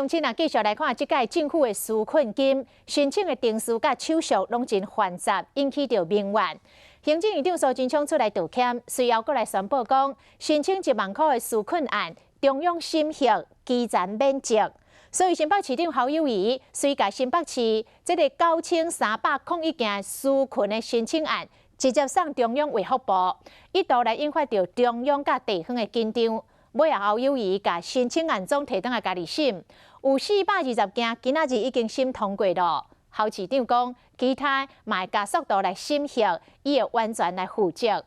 鄉親啊，繼續來看這屆政府的紓困金申請的程序佮手續攏真繁雜，引起著民怨。行政院長蘇貞昌出來道歉，隨後閣來宣布講，申請1萬箍的紓困案，中央審核期殘免責。所以新北市長侯友宜隨共新北市這个9301件紓困的申請案，直接送中央衛福部，一度來引發著中央佮地方的緊張。尾仔侯友宜共申請案總提轉來家己審，有420件，今仔日已經審通過囉。侯市長講，其他嘛會加速度來審核，伊會完全來負責。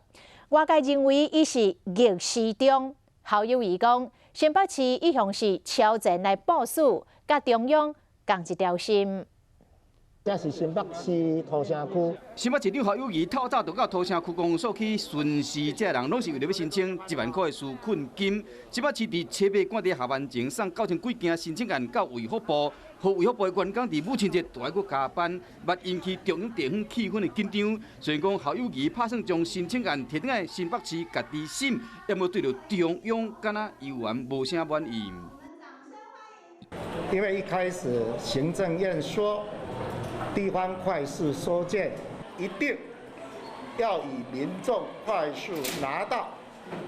外界認為伊是逆時中。侯友宜講，新北市一向是超前來部署，佮中央仝一條心。這是新北市土城區。新北市長侯友宜透早就到土城區公所去巡視，這人攏是為著欲申請1萬箍的紓困金。新北市佇七月趕佇下班前送九千幾件申請案到衛福部，予衛福部的員工佇母親節都愛閣加班，捌引起中央地方氣氛的緊張。雖然講侯友宜拍算將申請案提轉來新北市家己審，猶過對著中央敢若猶原無啥滿意。因為一開始行政院說，地方快速收件一定要以民眾快速拿到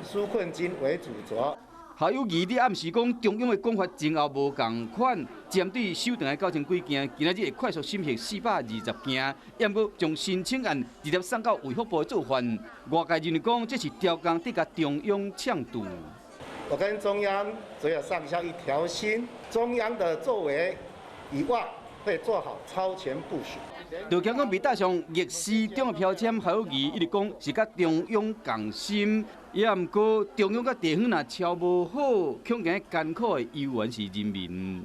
紓困金為主軸。侯友宜佇暗示講，中央的講法前後無仝款，針對收轉來九千幾件，今仔日會快速審核420件，猶過將申請案直接送到衛福部的做法，外界認為講這是刁工佇共中央搶渡。我跟中央只有上下一條心，中央的作為以外，會做好超前部署。就講講被戴上逆時中的標籤，侯友宜一直講是佮中央仝心，也毋過中央佮地方若喬無好，恐驚艱苦的猶原是人民。